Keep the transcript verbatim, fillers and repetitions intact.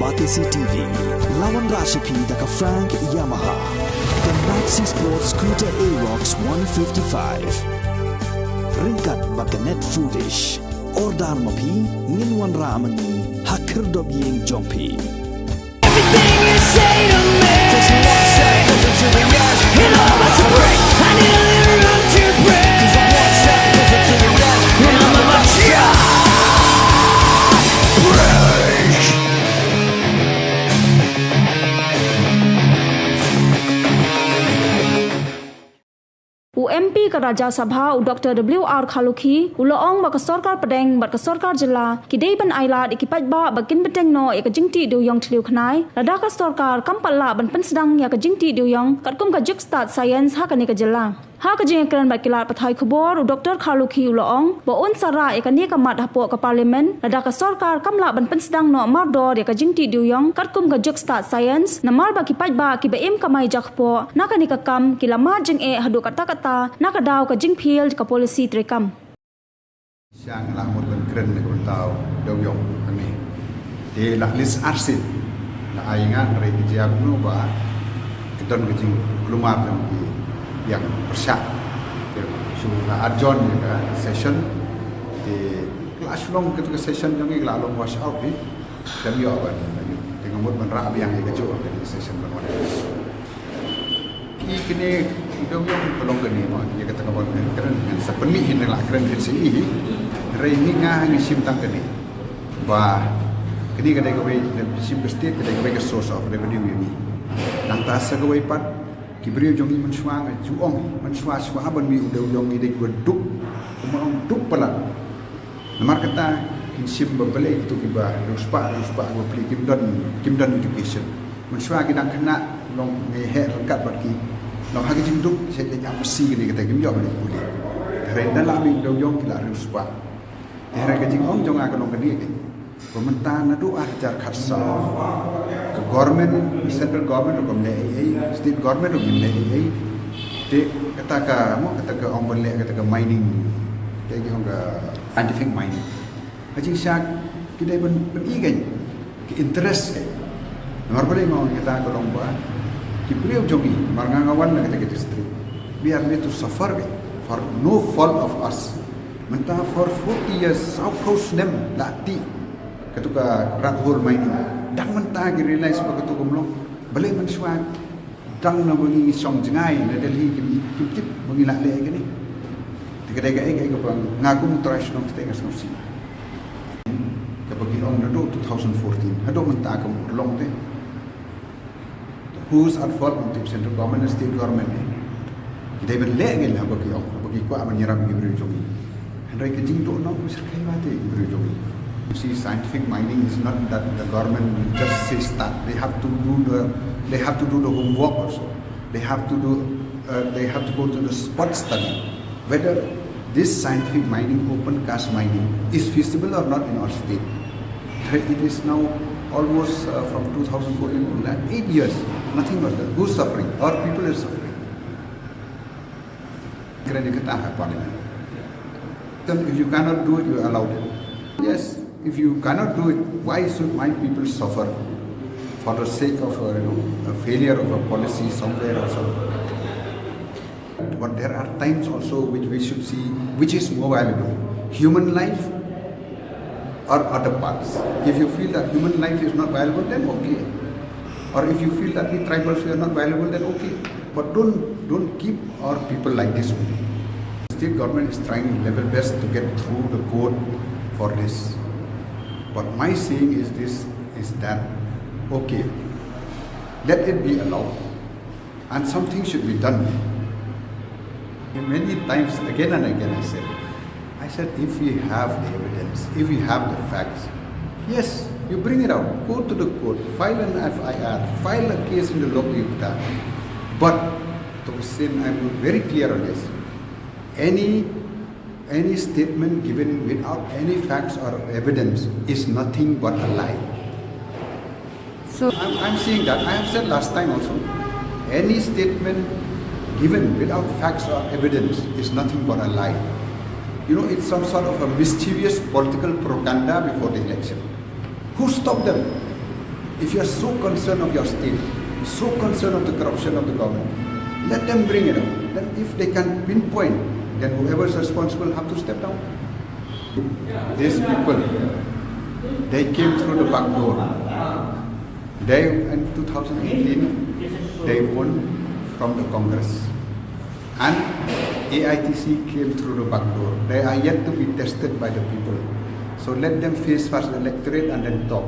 Batesi T V, la wanrah sha phi da ka Frank Yamaha, ka Maxi Sport Scooter Aerox one fifty-five. Ryngkat bad ka Net Foodish. Order ma phi, ngin wanrah ma ngi ha khyrdop ïing jong phi. Everything you say to me, it all must break. I need a little room to breathe. And I'm about to break. U M P ka Rajya Sabha, u Doctor W R Kharlukhi, u la ong ba ka sorkar pdeng bad ka sorkar jylla ki dei ban ailad ïa ki paidbah ba kin bteng noh ïa ka jingtih dewïong thliew khnai, lada ka sorkar kam pat lah ban pynsdang ïa ka jingtih dewïong katkum ka juk stad science ha kane ka jylla. Ha ka jingïakren bad ki lad pathai khubor, u Doctor Kharlukhi u la ong ba un sa rah ïa kane ka mat hapoh ka Parliament, lada ka sorkar kam lah ban pynsdang noh mardor ïa ka jingtih dewïong katkum ka juk stad science, namar ba ki paidbah kiba im kamai jakpoh na kane ka kam ki la mad jingeh haduh katta katta na ka daw ka jingphiel ka policy treikam. Sha nga la mut ban kren na ka bynta u dewïong hangne. Te la list arsien la ai nga hynrei ka jia kumno ba ka don ka jingkulmar jong ki ïang pyrshah. Te shu la adjourn ïa ka session. Te la shu long katu ka session jong ngi la long wash out hi. Kam ïoh ban, te nga mut ban rah biang ïa kajuh ka session ban wan. Ki kine, ki dewïong ka long kane mo, ïa kata ka ban kren, ngan sa pynmih hi, ngan la kren hi sha i hi. Hynrei hi nga ha ngi shim tang kane. Ba kane ka dei kawei, shim ka state ka dei kawei ka source of revenue ïa ngi. Nangta sa kawei pat, ki briew jong ngi mynshuwa nga ju ong hi, mynshuwa shuwa ban mih u dewïong ngi dei kiba duk, kumba ong duk palat. Namar kata, kin shim ba balei kito kiba riewspah, riewspah kiba plie kim don, kim don education. Mynshuwa ki dang khynnah, long ngi heh ryngkat bad ki. Long ha ki jingduk, shet leit ïa masi kine kata kim ïoh ba leit pule. Hynrei ynda la mih u dewïong ki la riewspah. Te hynrei ka jingong jong nga ka long kane ka. Ba mynta naduh ar hajar khatsaw, ka government, central government ruh kam leh ei ei, state government ruh kam leh ei ei. Te kata ka, mo, kata ka ong ban leh kata ka mining, ka ki ong ka scientific mining. Ka jingshah ki dei ban, ban i kein, ki interest kein. Namar balei nga ong kata ka long ba ki briew jong ngi, namar nga nga wan na kata ka district. We are made to suffer kein, for no fault of us. Mynta for forty years, saw phew snem la tih katu ka rat hole mining. Dang mynta ki realize ba katu kam long. Balei mynshuwa dang na ba ngi shong jngai na Delhi kim, kim tip ba ngi lah leh kane. Te ka dei kaei kaei kaba nga kum u trai shnong state nga sngewsih. Kaba ki ong naduh two thousand fourteen haduh mynta kam long te. Who's at fault? Tip central government and state government ne. Ki dei ban leh ngi la ba ki ong, ba ki kwah ban ïarap ïa ki briew jong ngi. Hynrei ka jingduh nong ka shyrkhei ba te ïa ki briew jong ngi. You see, scientific mining is not that the government will just say start. They have to do the, they have to do the homework also. They have to do, uh, they have to go to the spot study whether this scientific mining, open cast mining, is feasible or not in our state. It is now almost, uh, from two thousand fourteen, like eight years, nothing was done. Who's suffering? Our people is suffering. Kren ïa kata ha parliament. Then if you cannot do it, you allowed it. Yes, if you cannot do it, why should my people suffer for the sake of, uh, you know, a failure of a policy somewhere or somewhere? But there are times also which we should see which is more valuable, human life or other parts. If you feel that human life is not valuable, then okay. Or if you feel that we tribals, we are not valuable, then okay. But don't, don't keep our people like this only. State government is trying level best to get through the court for this. But my saying is this, is that, okay, let it be allowed. And something should be done. Many times, again and again, I said, I said, if we have the evidence, if we have the facts, yes, you bring it out, go to the court, file an F I R, file a case in the Lok Ayukta. But, Tosin, I'm very clear on this. Any, any statement given without any facts or evidence is nothing but a lie. So I'm, I'm saying that. I have said last time also, any statement given without facts or evidence is nothing but a lie. You know, it's some sort of a mischievous political propaganda before the election. Who stopped them? If you are so concerned of your state, so concerned of the corruption of the government, let them bring it up. Then if they can pinpoint, then whoever is responsible have to step down. These people, they came through the back door. They, in two thousand eighteen, they won from the Congress. And A I T C came through the back door. They are yet to be tested by the people. So let them face first the electorate and then talk.